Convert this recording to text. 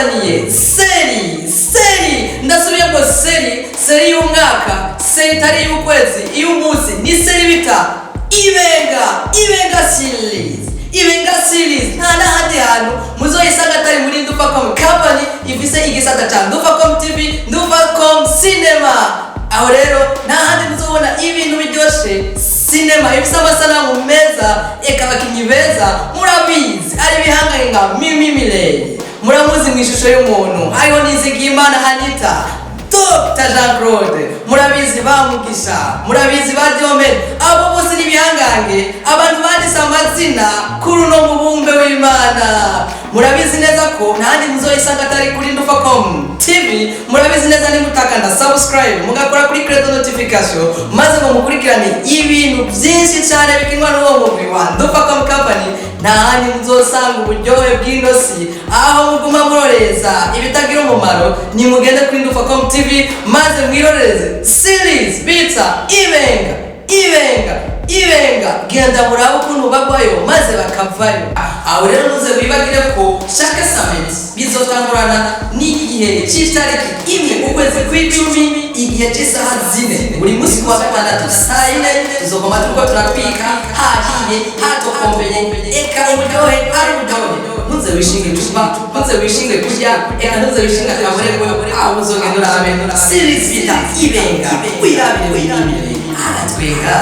Twabazaniye série, série, ndasubiyemo, série, série y'umwaka, série itari y'ukwezi, iy'umunsi. Ni série bita Ibenga, Ibenga series. Ibenga series nta n'ahandi hantu muzoyisanga atari muri Ndufacom Company, ifise igisata ca Ndufacom TV, Ndufacom Cinema. Aho rero nta handi muzobona ibintu biryoshe, sinema ifise amasanamu meza, eka abakinyi beza. Murabizi, ari ibihangange nka Mimi Mireye, muramuzi mu ishusho y'umuntu, hariho Nizigiyimana Anita, Dr Jean Claude, murabizi, bamugisha, murabizi, ba Diomede. Abo bose ni ibihangange, abantu banditse amazina kuri uno mubumbe w'Imana. Murabizi neza ko ntahandi muzoyisanga atari kuri Ndufacom TV. Murabizi neza, nimutakanda subscribe, mugakora kuri credit notification, maze ngo mukurikirane ibintu byinshi cyane bikinwa n'uwo mugwi wa Ndufacom Company, nta handi muzosanga uburyohe bw'ino si. Aho muguma muroreza ibitagira umumaro, nimugende kuri Ndufacom TV maze mwiroreze series bita Ibenga, Ibenga, Ibenga. Genda murabe ukuntu bagwayo maze bakavayo. Aho rero ntuze wibagire ko chaque samedi bizotangurana n'igihe c'itariki 1 ukwezi kw'icumi, igihe c'isaha 4, buri munsi kuwa gatandatu saa 4 tuzogoma turiko turatwika, hahiye, hatokombeye, eka uburyohe ari uburyohe. Ntuze wishinge icupa, ntuze wishinge kurya, eka ntuze wishinge akaborerwe. Aho uzogenda urabe series bita Ibenga, wirabire, wirabire, aratwenga.